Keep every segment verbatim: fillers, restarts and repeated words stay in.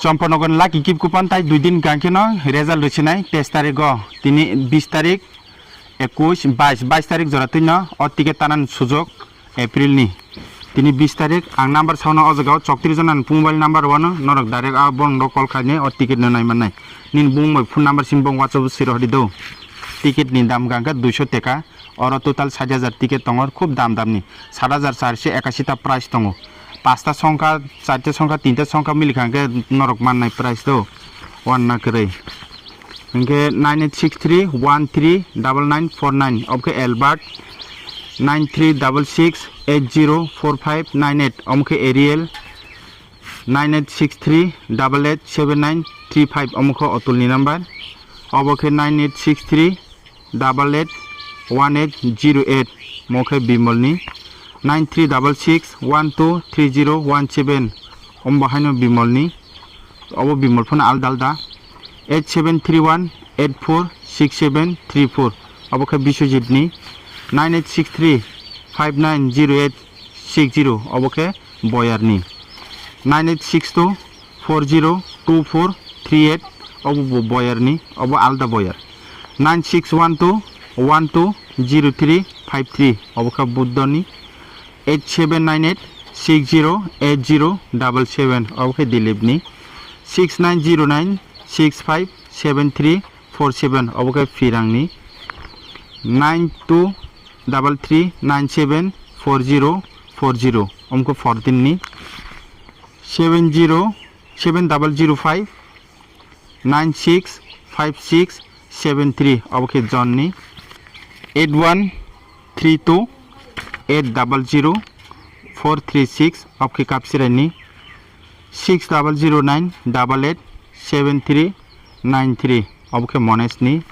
Champaknagar lucky kip kupan tai dui din gangkhe no result rwsinai teis tarik o, tini bis tarik, ekush, bais, bais tarik jora twino o ticket tanan sujok April ni. Tini bis tarik ang number sauna o jaga o choktrish jona ni mobile number wano norok direct a borok no call khainai o ticket no nai mannai. Nini bung bai phone number sim bung WhatsApp o siro hodi do. Ticket ni dam gangkha duiso teka. Oro total sait hajar ticket tongo, khub dam dam ni. Sat hajar charshi ekashi ta price tongo. Pasta songkha, charta songkha, tinta songkha milikha hwnkhe norok mannai price do. Wan na kwrwi. Hwnkhe nine eight six three one three double nine four nine, obo khe Albert, nine three double six eight zero four five nine eight, omo khe Ariel, nine eight six three double eight seven nine three five, omo khe Otulni number, obo khe nine eight six three double eight one eight zero eight, omo khe Bimolni, nine three double six one two three zero one seven, omo bo haino Bimolni, obo Bimol phano alda alda, eight seven three one eight four six seven three four, obo khe Biswajitni, nine eight six three five nine zero eight six zero, obo khe Boyarni, nine eight six two four zero two four three eight, obo bo Boyarni, obo alda Boyar, nine six one two one two zero three five three, obo khe Buddhoni, eight seven nine eight six zero eight zero double seven, obo khe Dilipni, six nine zero nine six five seven three four seven, obo khe Phirangni, nine two double three nine seven four zero four zero, omo khe Fortinni, seven zero seven double zero five nine six five six seven three, obo khe Jonni, eight one three two eight double zero four three six, obo khe Kapsiraini, six double zero nine double eight seven three nine three, obo khe Monesni,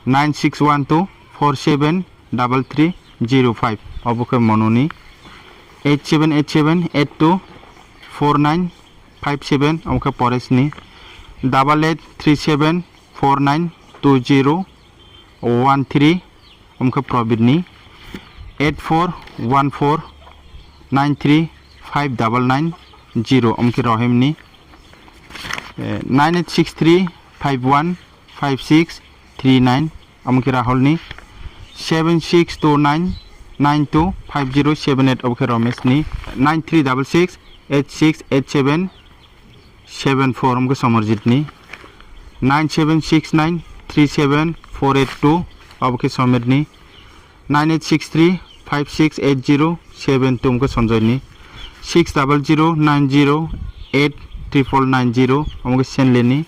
nine six one two four seven double three zero five, obo khe Mononi, eight seven eight seven eight two four nine five seven, omo khe Poresni, double eight three seven four nine two zero one three, omo khe Probirni, eight four one four nine three five double nine zero, omo khe Rohimni, eh, nine eight six three five one five six three nine, omo khe Rahulni, seven six two nine nine two five zero seven eight, obo khe Romeshni, nine three double six eight six eight seven seven four, omo khe Somarjitni, nine seven six nine three seven four eight two, obo khe Somirni, nine eight six three five six eight zero seven two, omo khe Sonjoyni, six double zero nine zero eight triple nine zero, omo khe Senlini,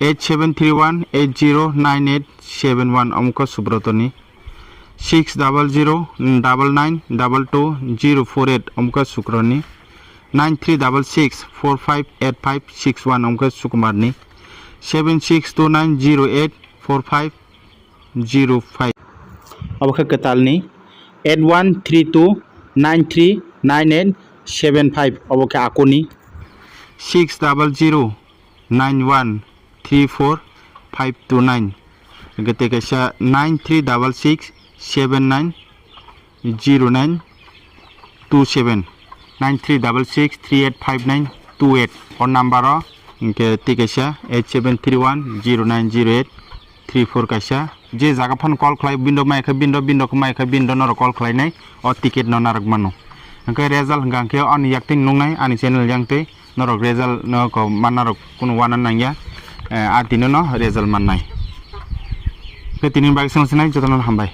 eight seven three one eight zero nine eight seven one, omo khe Subrotoni, six double zero double nine double two zero four eight, omo khe Sukroni, nine three double six four five eight five six one, omo khe Sukumarni, seven six two nine zero eight four five zero five. Obo khe kwtalni eight one three two nine three nine eight seven five, obo khe Akuni six double zero nine one three four five two nine. Hwnkhe tei kaisa nine three double six seven nine zero nine two seven, nine three double six three eight five nine two eight o number o, hwnkhe tei kaisa eight seven three one zero nine zero eight three four kaisa. Je jaga phano call khlai, bindo mai khe bindo, bindo khe mai khe bindo norok call khlainai o ticket no narwk mano. Hwnkhe result hwnkha hwnkhe ani yaktwi nuknai ani channel yangtwi norok result no ko mannarok kunu wana nangya, eh, a tino no result mannai. Hwnkhe tini bagwi swngchinai jotono hambai.